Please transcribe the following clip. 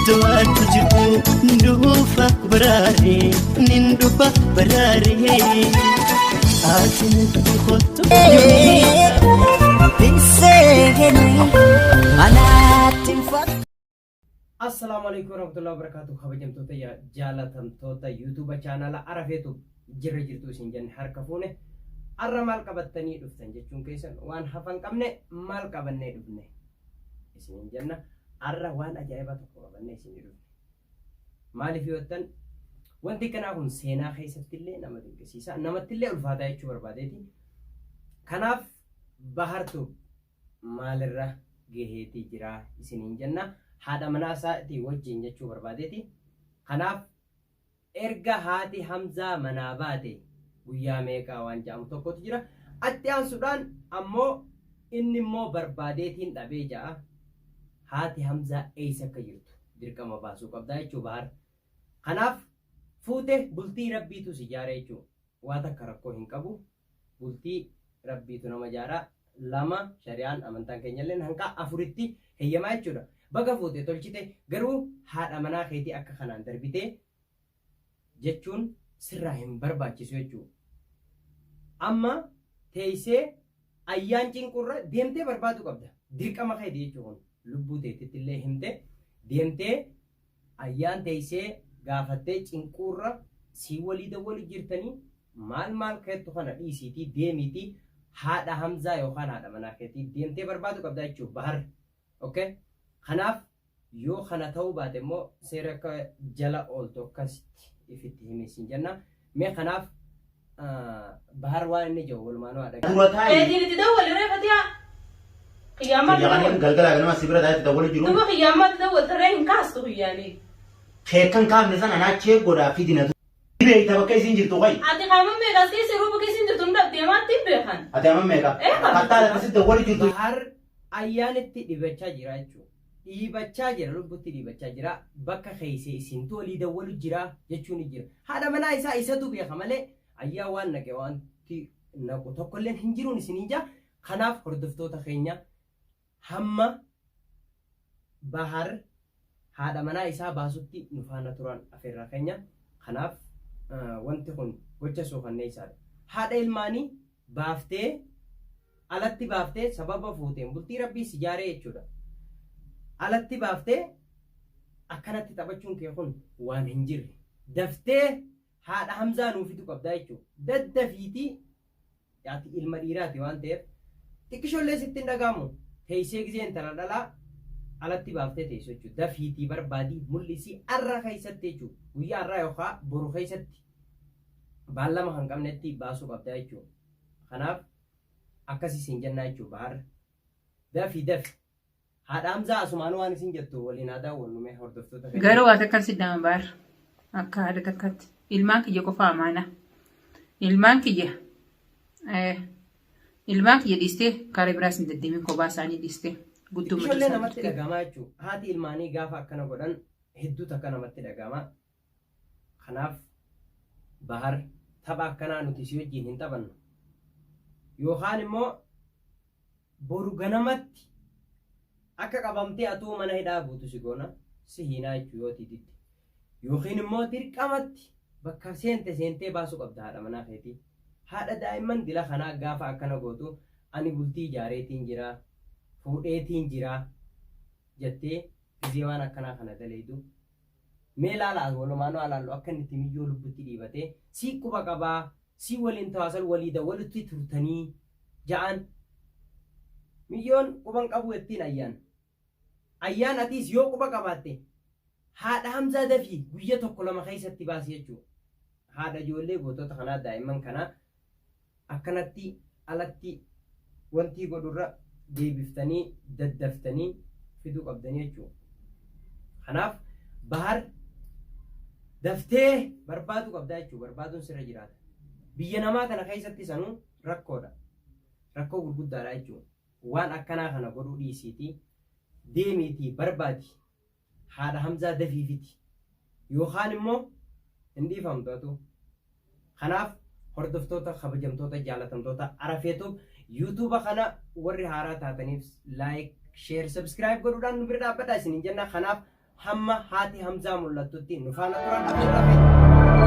Iddoo jirtu dhufa baraaree nin dhufa baraaree ati natti kottu. Assalaamu alaikum warahmatullahi wabarakatuh. Kabajamtoota jaalatamtoota YouTube chaanala Arafeetu jirra jirtu isin jenne harka fuune. Arra maal qabattanii dhuftan jechuun keessan waan hafan qabne, maal qabannee dhufne isinin jenna. Arra waan ajaa'ibaa tokko qabannee isinii dhufne. Maaliif yoo jettan, wanti kanaa kun seenaa keessattillee nama dinqisiisa, namattillee ulfaataa jechuu barbaadeeti. Kanaaf Bahartu maalirra gaheetii jira isiniin jenna, haadha manaa isaatii wajjin jechuu barbaadeeti. Kanaaf erga haati Hamzaa manaa baate guyyaa meeqaa waan jedhamu tokkotu jira. Atti aansuudhaan ammoo inni immoo barbaadeetiin dhabee ja'a. Haati Hamzaa eessa akka jirtu dirqama baasuu qabdaa jechuu Bahar. Kanaaf fuute bultii Rabbiitu si jaare jechuu. Waa takka rakkoo hin qabu. Bultii Rabbiitu nama jaara. Lama shari'aan amantaan keenyalleen hanqaa afuritti heeyyamaa jechuudha. Baga fuute tolchite, garuu haadha manaa keetii akka kanaan darbitee jechuun sirraa hin barbaachisu jechuudha. Amma teessee ayyaan cinqurra deemtee barbaaduu qabda. Dirqama keeti jechuudha kun. Lubbuu teetitti illee himte deemtee ayyaan teessee gaafattee cinquurra sii walii dawwalu jirtanii maal maal keettu kana dhiisiitii deemiitii haadha Hamzaa yookaan haadha manaa keetii deemtee barbaaduu qabda jechuudha Bahar. Okay? Kanaaf yoo kana ta'uu baate immoo seera akka jala ooltu akkasitti ifitti himi siin jenna. Mee kanaaf Bahar waan inni jiru walumaanuu haa dhageenyu. Dura taa'i. Keetiin itti dawwali ree Fatiyaa. Kiyyaammaa itti Kiyyaanii dawwali. galgalaa ganama si bira taa'ee itti dawwalu jiru. Duba kiyyaammaa itti dawwali tarree hin kaastu kiyyaanii. Keekkan kaafne sana anaa chee godhaa fidina. Beekta bakka isiin jirtu kai. Ati qaama meeqa sii siruu bakka isiin jirtu hin dhabdee maatti hin beekan. Ati amma meeqa? Ee qaba. Kattaa lafa si dawwalu jirtu. Bahar ayyaanitti dhibachaa jira jechuudha. Dhiibachaa jira, lubbutti dhiibachaa jira. Bakka keessa isintu walii dawwalu jira jechuun jira. Haadha manaa isaa isatu beeka malee ayyaan waan naqe wanti naqu tokkolleen hin jiruun isiniin jaa. Kanaaf hordoftoota keenya, hamma Bahar haadha manaa isaa baasutti nu faana turan afeerraa keenya. Kanaaf wanti kun gocha suukanneessaadha. Haadha ilmaanii baaftee alatti baaftee sababa fuuteen bultii Rabbii si jaaree jechuudha. Alatti baaftee akkanatti taphachuun kee kun waan hin jirre. Daftee haadha Hamzaa nuu fidu qabdaa jechuudha. Daddafiitii ati ilma dhiiraati waan ta'eef xiqqishollee sitti hin dhaga'amu. Teessee gizee intala dhalaa alatti baaftee teessu jechuudha. Dafiitii barbaadii mul'isii arra keessatti jechuudha. Guyyaa har'aa yookaan boru keessatti baallama kan qabnetti baasuu qabdaa jechuudha. Kanaaf akkasii siin jennaa jechuudha Bahar. Dafi dafi. Haadha Hamzaa asumaanuu waan isin jettu waliin haa daawwannu mee hordoftoota keenya. Garuu waa takkan si dhaama Bahar. Akka haadha takkatti. Ilmaan kiyya qofa amaana. Ilmaan kiyya. Ilmaan kiyya dhiistee karaa biraas hin deddeemin, kophaa isaanii dhiistee. Gudduma Xiqqishollee namatti dhaga'amaa jechuudha. Haati ilmaanii gaafa akkana godhan hedduu takka namatti dhaga'ama. Kanaaf Bahar, tapha akkanaa nuti si wajjin hin taphannu. Yookaan immoo boru ganamatti akka qabamtee atuu mana hidhaa buutu si goona, si hiinaa jechuu yoo tiititti. Yookiin immoo dirqamatti bakka seente seentee baasuu qabda haadha manaa keetii. Haadha daa'imman dila kanaa gaafa akkana gootu, ani bultii ijaareetiin jira, fuudheetiin jira jettee gizee waan akkanaa kana daleeydu. Mee laalaa, walumaanuu haa laallu akka inni itti miyyoo lubbutti dhiibatee sii quba qabaa, sii waliin tawaasal walii dawwalutti turtanii ja'aan. Miyyoon quban qabuu jettiin ayyaan. Ayyaan, atiis yoo quba qabaatte haadha Hamzaa dafii guyya tokko lama keessatti baasi jechuudha. Haadha ijoollee gootota kanaa, daa'imman kanaa akkanatti alatti wantii godhurra deebiftanii daddaftanii fiduu qabdanii jechuudha. Kanaaf Bahar, daftee barbaaduu qabdaa jechuudha. Barbaaduun sirra jiraata. Biyya namaa kana keessatti sanuu rakkoodha. Rakkoo gurguddaadha jechuudha. Waan akkanaa kana godhuu dhiisiitii deemiitii barbaadi. Haadha Hamzaa dafii fidi. Yookaan immoo hin dhiifamtu atuu. Kanaaf hordoftoota kabajamtoota jaalatamtoota Arafeetub, YouTube kana warri haaraa taataniif like, share, subscribe godhuudhaan nu bira dhaabbadhaa isiniin jenna. Kanaaf Hamma haati Hamzaa mul'attutti nu faana turan afeerraa keenya.